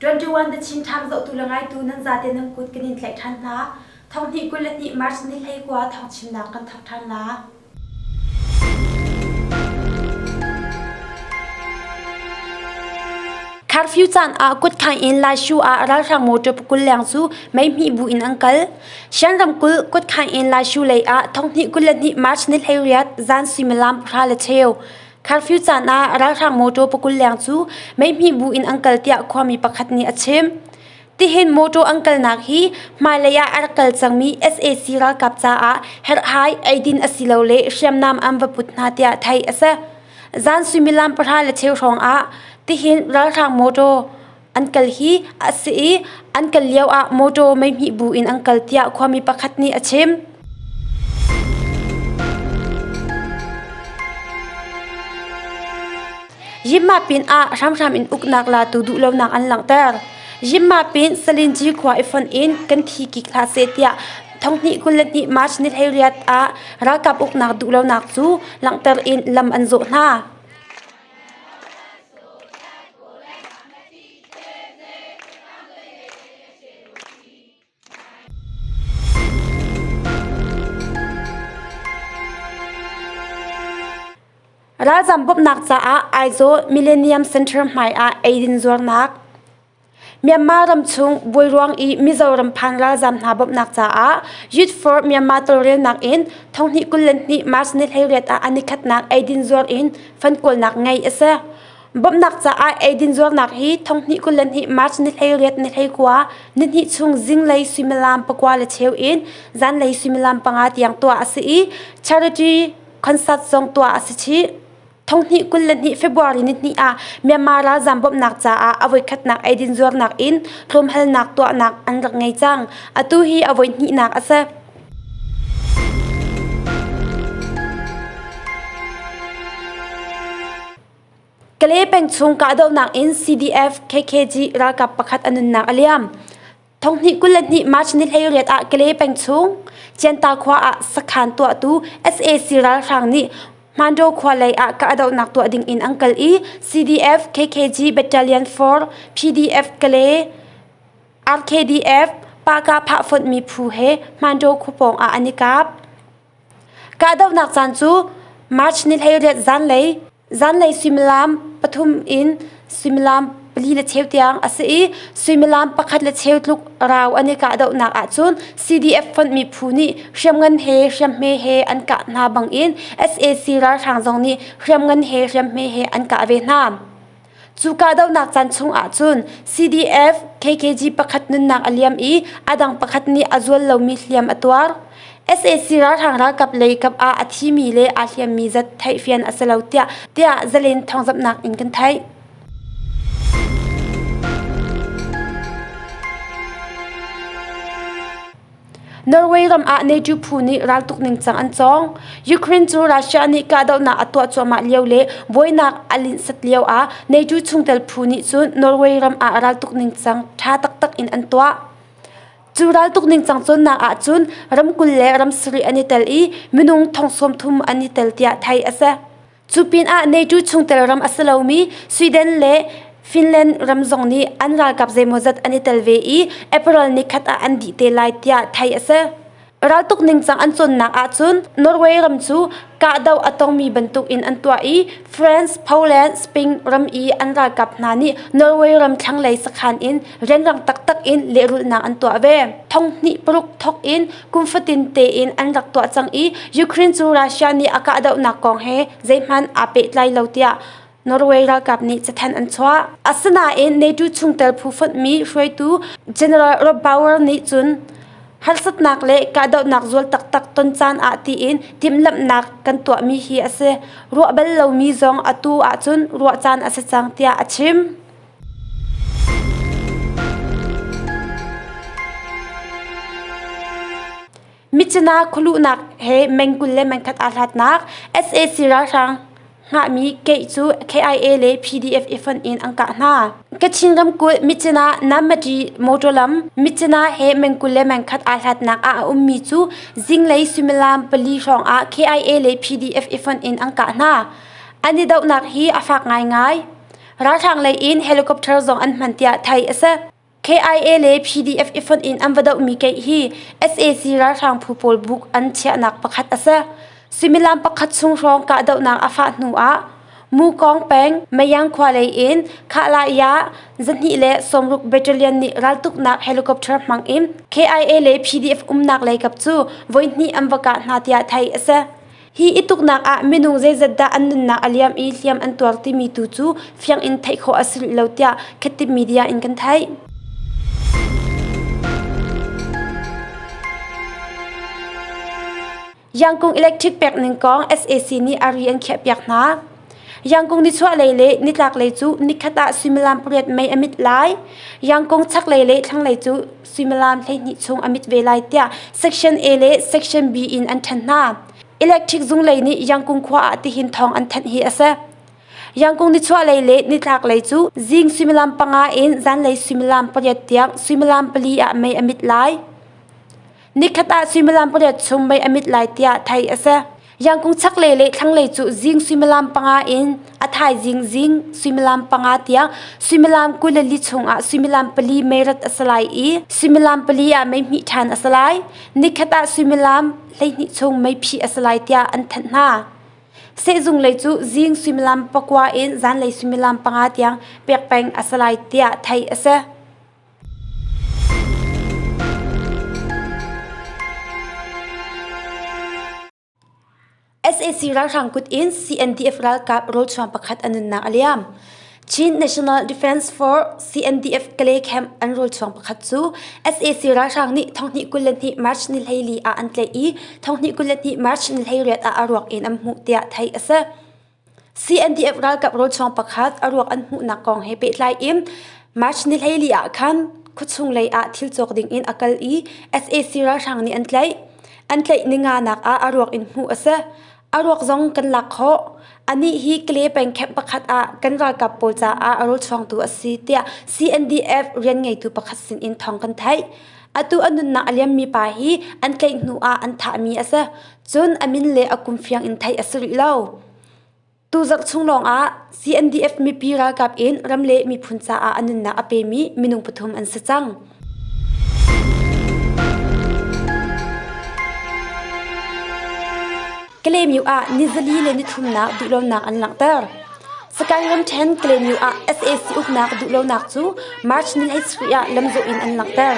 21 The Chin Times zohtu le ngaitu nan zate nan kut kan in tlaih ṭhan hna. Thonghnih 22 March ni 19 thawngchimnak kan thawk ṭhan la. Curfew caan ah kutkhaing in Laishu ah ralhrang motor pakul leng cu mei hmih bu in an kal. Shan ramkulh kutkhaing in Laishu lei ah thonghnih 22 March ni 18 zan suimilam pahra le cheu Curfew caan ah ralhrang motor pakul leng cu mei hmih bu in an kal tiah khuami pakhat nih a chim. Tihin motor an kalnak hi hmailei ah a rak kal cangmi sac ralkap caah herhhai eidin asilole hriamnam an va put hna tiah theih a si. Zan suimilam pahra le cheu hrawng ah tihin ralhrang motor an kal hi a si i an kal lio ah motor mei hmih bu in an kal tiah khuami pakhat nih a chim. Yimma pin ah hramhram in uknak latu duhlonak an langhter. Yimma pin Salinji khua i fonh in kan thi kik hlah seh tiah thonghnih 22 March ni 18 ah ralkap uknak duhlonak cu langhter in lam an zawh hna. Ralzam bawmhnak caah Aizawl Millennium Center hmai ah eidin zuarnak. Myanmar ram chung buai ruang i Mizoram phan ralzam hna bawmhnak caah Youth for Myanmar tawlrelnak in thonghnih 22 March ni 18 ah an i khatnak eidin zuar in fund kawlnak ngeih a si. Bawmhnak caah eidin zuarnak hi thonghnih 22 March ni 18 ni 19 nihnih chung zinglei suimilam pakua le cheu in zanlei suimilam panga tiang tuah a si i charity concert zong tuah a si chih. Thonghnih 22 February nihnih ah Myanmar ralzaam bawmhnak caah a voikhatnak eidin zuarnak in tlawmhalnak tuahnak an rak ngei cang. Atu hi a voihnihnak a si. Kalay peng chung kahdohnak in CDF KKG ralkap pakhat a nunnak a liam. Thonghnih 22 March ni 18 ah Kalay peng chung Cianta khua ah sakhan tuahtu sac ralhrang nih Hmandaw khua lei ah kahdohnak tuah ding in an kal i CDF KKG Battalion 4 PDF Kalay RKDF Paka phah fonhmi phu he Hmandaw khua pawng ah an i kap. Kahdohnak caan cu March ni 18 zanlei zanlei suimilam pathum in suimilam pali le cheu tiang a si i suimilam pakhat le cheu tluk rau an i kahdohnak ahcun CDF fonhmi phu nih hriamngan he hriamhme he an kah hna bangin sac ralhrang zong nih hriamngan he hriamhme he an kah ve hna. Cu kahdohnak caan chung ahcun CDF KKG pakhat nunnak a liam i a dang pakhat nih a zual lomi hliam a tuar. Sac ralhrang ralkap lei kap ah a thimi le aa hliammi zat theihfian a si lo tiah tiah Zalen thawngzamhnak in kan theih. Norway ram ah NATO phu nih raltuk ningcang an cawng. Ukraine cu Russia nih kahdohnak a tuah cuahmah lio le buainak a linhsat lio ah NATO chungtel phu nih cun Norway ram ah raltuk ningcang ṭha taktak in an tuah. Cu raltuk ningcang cawnnak ah cun ram 20 le ram sarih an i tel i minung thong 30 an i tel tiah theih a si. Cu pinah NATO chungtel ram a si lomi Sweden le Finland ram zong nih an ralkap zeimawzat an i tel ve i April nikhat ah an dih te lai tiah theih a si. Raltuk ningcang an cawnnak ahcun Norway ram cu kahdoh a tongmi bantuk in an tuah i France, Poland, Spain ram i an ralkap hna nih Norway ram thlanglei sakhan in rianrang taktak in lehrulhnak an tuah ve. Thonghnih paruk thawk in kum fatin tein an rak tuah cang i Ukraine cu Russia nih a kahdohnak kong he zeihmanh aa pehtlai lo tiah Norway ralkap nih cathanh an chuah. Asinain NATO chungtel phu fonhmi hruaitu General Rob Bauer nih cun harsatnak le kahdohnak zual taktak ton caan ah tiin timhlamhnak kan tuahmi hi a si. Ruah bal lomi zong atu ahcun ruah caan a si cang tiah a chim. Myitkyina khualuhnak he meng 20 le meng khat aa hlatnak sac ralhrang hngahmi keih cu KIA le PDF i fonh in an kah hna. Kachin ramkulh Myitkyina Namati motor lam Myitkyina he meng 20 le meng khat aa hlatnak ah a ummi cu zinglei suimilam pali hrawng ah KIA le PDF i fonh in an kah hna. An i dohnak hi a fak ngaingai. Ralhrang lei in helicopter zong an hman tiah theih a si. KIA le PDF i fonh in an va dohmi keih hi sac ralhrang phu pawl buk an chiahnak pakhat a si. Suimilam pakhat chung hrawng kahdohnak a fah hnu ah Mukong peng Mayang khua lei in Khahlaya 260 Battalion nih raltuknak helicopter hmang in KIA le PDF umnak leikap cu voihnih an va kah hna tiah theih a si. Hi i tuknak ah minung zeizat dah an nunnak a liam i hliam an tuar timi tu cu fiang in theih khawh a si rih lo tiah Khattip media in kan theih. Yangkung Electric pek ning kong sac nih a ri an khiahpiak hna. Yangkung nichuahlei le nitlaklei cu nikhat ah suimilam pariat mei a mit lai. Yangkung chaklei le thlanglei cu suimilam 12 chung a mit ve lai tiah Section A le Section B in an ṭhen hna. Electric zung lei nih Yangkung khua ah tihin thawng an thanh hi a si. Yangkung nichuahlei le nitlaklei cu zing suimilam panga in zanlei suimilam pariat tiang suimilam pali ah mei a mit lai. Nikhat ah suimilam pariat chung mei a mit lai tiah theih a si. Yangkung chaklei le thlanglei cu zing suimilam panga in a thaizing zing suimilam panga tiang suimilam 24 chungah suimilam pali meirat a si lai i suimilam pali ah mei hmih ṭhan a si lai. Nikhat ah suimilam 12 chung mei phih a si lai tiah an thanh hna. Sehzung lei cu zing suimilam pakua in zanlei suimilam panga tiang pek peng a si lai tiah theih a si. Sac ralhrang kut in CNDF ralkap rawlchuang pakhat a nunnak a liam. Chin National Defence Force CNDF Kalay Camp an rawlchuang pakhat cu sac ralhrang nih 2022 March ni 14 ah an tlaih i 2022 March ni 18 ah a ruak in an hmuh tiah theih a si. CNDF ralkap rawlchuang pakhat a ruak an hmuhnak kong he pehtlai in March ni 14 ah khan khuachung lei ah thil cawk ding in a kal i sac ralhrang nih an tlaih. An tlaih ninga nak ah a ruak in hmuh a si. A ruak zong kan lak khawh. Anih hi Kale peng camp pakhat ah kan ralkap pawl caah a rawlchuangtu a si tiah CNDF rian ngeitu pakhat sin in thawng kan theih. Atu a nunnak a liammi pa hi an tlaih hnu ah an thahmi a si. Cun a min le a kum fiang in theih a si rih lo. Tuzarh chung lawngah CNDF mipi ralkap in ram le miphun caah a nunnak a pemi minung pathum an si cang. Kalaymyo ah nizali le nithumnak duhlonak an langhter. Sagaing ramṭhen Kalaymyo ah sac uknak duhlonak cu March ni 13 ah lamzawh in an langhter.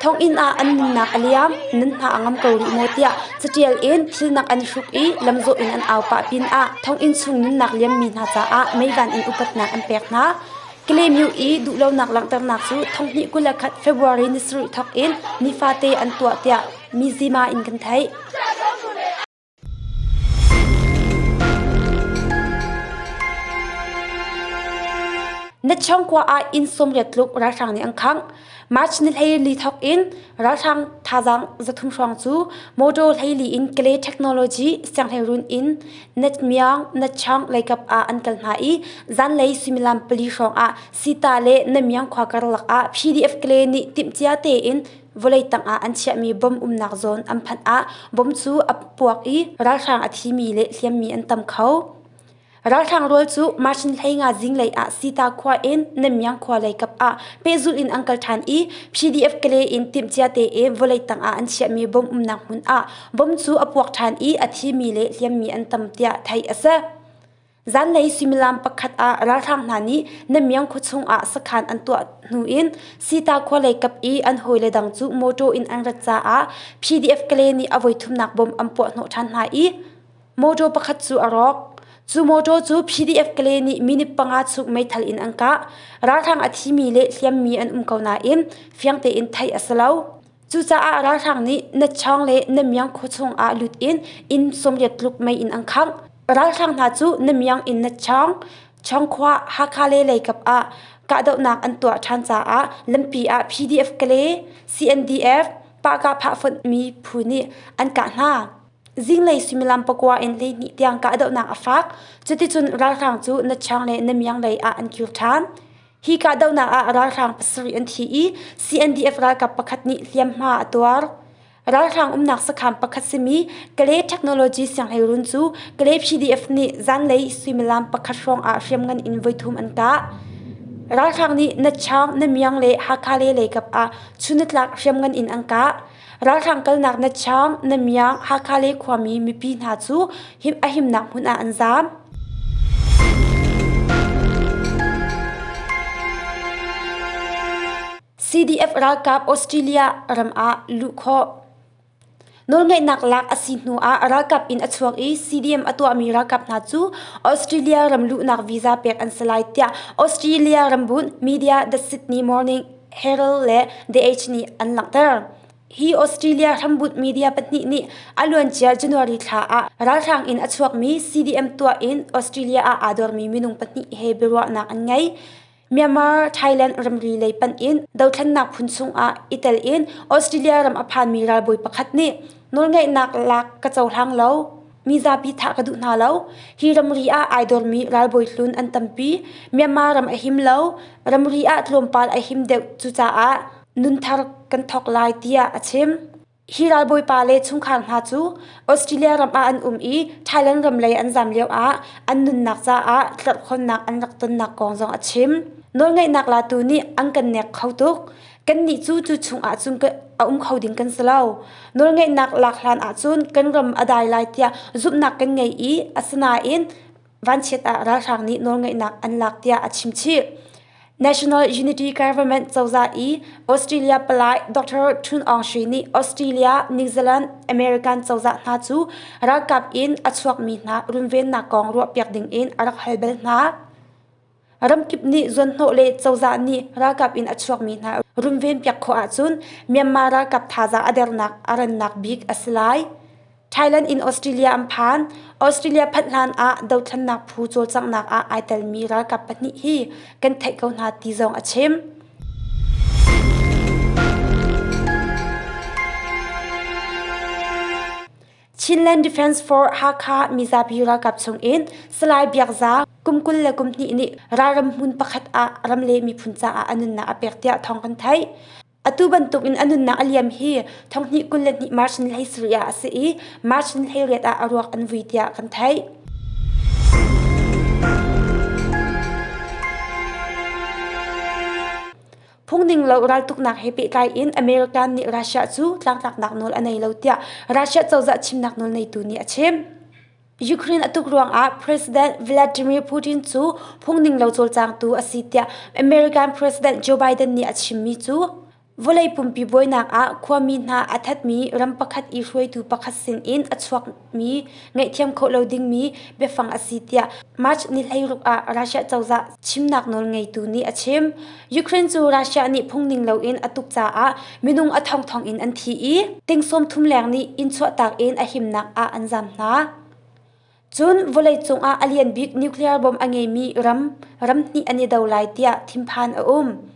Thonginn ah an nunnak a liam, nan hna a ngam ko rih maw tiah caṭial in thilnak an hruk i lamzawh in an au pah pinah thonginn chung nunnak liammi hna caah meivan in upatnak an pek hna. Kalaymyo i duhlonak langhternak cu 2021 February ni sarih thawk in nifate an tuah tiah Mizzima in kan theih. Natchawng khua ah inn 80 tluk ralhrang nih an khangh. March ni 14 thawk in ralhrang thazaang 300 hrawng cu motor 14 in Kalay Technology sianghleirun in Natmyang, Natchawng leikap ah an kal hna i zanlei suimilam pali hrawng ah Sita le Namyang khua karlak ah PDF Kalay nih timhcia tein vawlei tangah an chiahmi bom umnak zawn an phanh ah bom cu a puak i ralhrang a thimi le hliammi an tam kho. Ralhrang rual cu March ni 15 zinglei ah Sita khua in Namyang khua lei kap ah pehzulh in an kal ṭhan i PDF Kale in timhcia tein vawlei tangah an chiahmi bom umnak hmun ah bom cu a puak ṭhan i a thimi le hliammi an tam tiah theih a si. Zanlei suimilam pakhat ah ralhrang hna nih Namyang khuachung ah sakhan an tuah hnu in Sita khua lei kap i an hawile dang cu mawṭaw in an rat caah PDF Kale nih a voithumnak bom an puah hnawh ṭhan hna i mawṭaw pakhat cu a rawk. Cu mawṭaw cu PDF Kale nih minute panga chung meithal in an kah. Ralhrang a thimi le hliammi an um ko nain fiang tein theih a si lo. Cucaah ralhrang nih Natchawng le Namyang khuachung ah lut in inn 80 tluk mei in an khangh. Ralhrang hna cu Namyang in Natchawng, Chawngkhua, Hakha le leikap ah kahdohnak an tuah ṭhan caah lampi ah PDF Kale, CNDF, Pahkahphah fonhmi phu nih an kah hna. Zinglei suimilam pakua in 12 tiang kahdohnak a fak. Cuticun ralhrang cu Natchawng le Namyang lei ah an kir ṭhan. Hi kahdohnak ah ralhrang pasarih an thi i CNDF ralkap pakhat nih hliamhma a tuar. Ralhrang umnak sakhan pakhat simi Kalay Technology Sianghleirun cu Kalay PDF nih zanlei suimilam pakhat hrawng ah hriamngan in voithum an kah. Ralhrang nih Natchaung, Namyang le Hakha le leikap ah chunnitlak hriamngan in an kah. Ralhrang kalnak Natchaung, Namyang, Hakha le khuami mipi hna cu a himnak hmun ah an zaam. CDF ralkap Australia ram ah luh khawh. Nawlngeihnak lak a si hnu ah ralkap in a chuak i CDM a tuahmi ralkap hna cu Australia ram luhnak visa pek an si lai tiah Australia rambunh media The Sydney Morning Herald le The Age nih an langhter. Hi Australia hrambunh media pahnih nih a luancia January thla ah ralhrang in a chuakmi CDM tuah in Australia ah aa dormi minung pahnih he biaruahnak an ngei. Myanmar Thailand ramri lei panh in dothlennak phun chungah i tel in Australia ram a phanmi ralbawi pakhat nih nawlngeihnak lak ka cohlang lo. Mi zapi thah ka duh hna lo. Hi ramri ah ai dormi ralbawi hlun an tampi. Myanmar ram a him lo. Ramri ah tlawmpal a him deuh cucaah nunthar kan thawk lai tiah a chim. Hi ralbawipa le chungkhar hna cu Australia ram ah an um i Thailand ram lei an zam lioah an nunnak caah tlerhkhawnnak an rak tonnak kong zong a chim. Nawlngeihnak latu nih an kan nek kho tuk. Kannih cu cu chungah cun a um kho ding kan si lo. Nawlngeihnak lak hlan ahcun kan ram a dai lai tiah zumhnak kan ngei i asinain vanchiat ah ralhrang nih nawlngeihnak an lak tiah a chim chih. National Unity Government cozah i Australia palai Dr. Tun Aung Shwe nih Australia, New Zealand, American cozah hna cu ralkap in a chuakmi hna runvennak kong ruahpiak ding in a rak hal bal hna. Ramkip nih zuanhnawh le cozah nih ralkap in a chuakmi hna runvenpiak khawh ahcun Myanmar ralkap thazaang a dernak a rannak bik a si lai. Thailand in Australia an phan. Australia phanh hlan ah dothlennak phu cawlcanghnak ah ai telmi ralkap pahnih hi kan theih ko hna ti zong a chim. Chinland Defense Force Hakha mizapi ralkap chungin Salai Biak Za kum 21 nih ralram hmun pakhat ah ram le miphun caah a nunnak a pek tiah thawng kan theih. Atu bantuk in a nunnak a liam hi 2022 March ni 17 ah a si i March ni 18 ah a ruak an vui tiah kan theih. Phungning lo raltuknak he pehtlai in American nih Russia cu tlangtlaknak nawl a nei lo tiah Russia cozah chimnak nawl neitu nih a chim. Ukraine a tuk ruangah President Vladimir Putin cu phungning lo cawlcangtu a si tiah American President Joe Biden nih a chimmi cu vawlei pumpi buainak ah khuami hna a thatmi ram pakhat i hruaitu pakhat sinin a chuakmi ngaihthiam khawh lo dingmi biafang a si tiah March ni 16 ah Russia cozah chimnak nawl ngeitu nih a chim. Ukraine cu Russia nih phungning loin a tuk caah minung a thongthong in an thi i ting 30 leng nih inn chuahtak in a himnak ah an zam hna. Cun vawleicung ah a lian bik nuclear bomb a ngeimi ram ram hnih an i do lai tiah thinphan a um.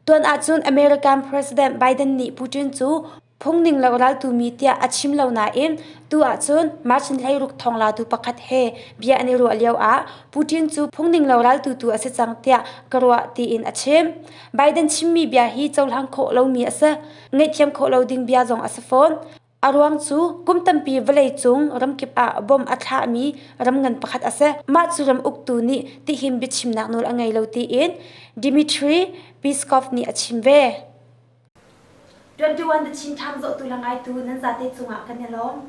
Tuan ahcun American President Biden nih Putin cu Phungning lo raltumi tiah a chim lo nain tu ahcun March 16 thawnglatu pakhat he bia an i ruah lioah Putin cu phungning lo raltutu a si cang tiah ka ruah tiin a chim. Biden chimmi bia hi cohlang khawh lomi a si. Ngaihthiam khawh lo ding bia zong a si fawn. A ruang cu kum tampi vawleicung ramkip ah bom a thlahmi ram ngan pakhat a si. Mah cu ram uktu nih tihin biachimnak nawl a ngei lo tiin Dmitry Peskov nih a chim ve. 21 The Chin Times zohtu le ngaitu nan zate cungah kan i lawm.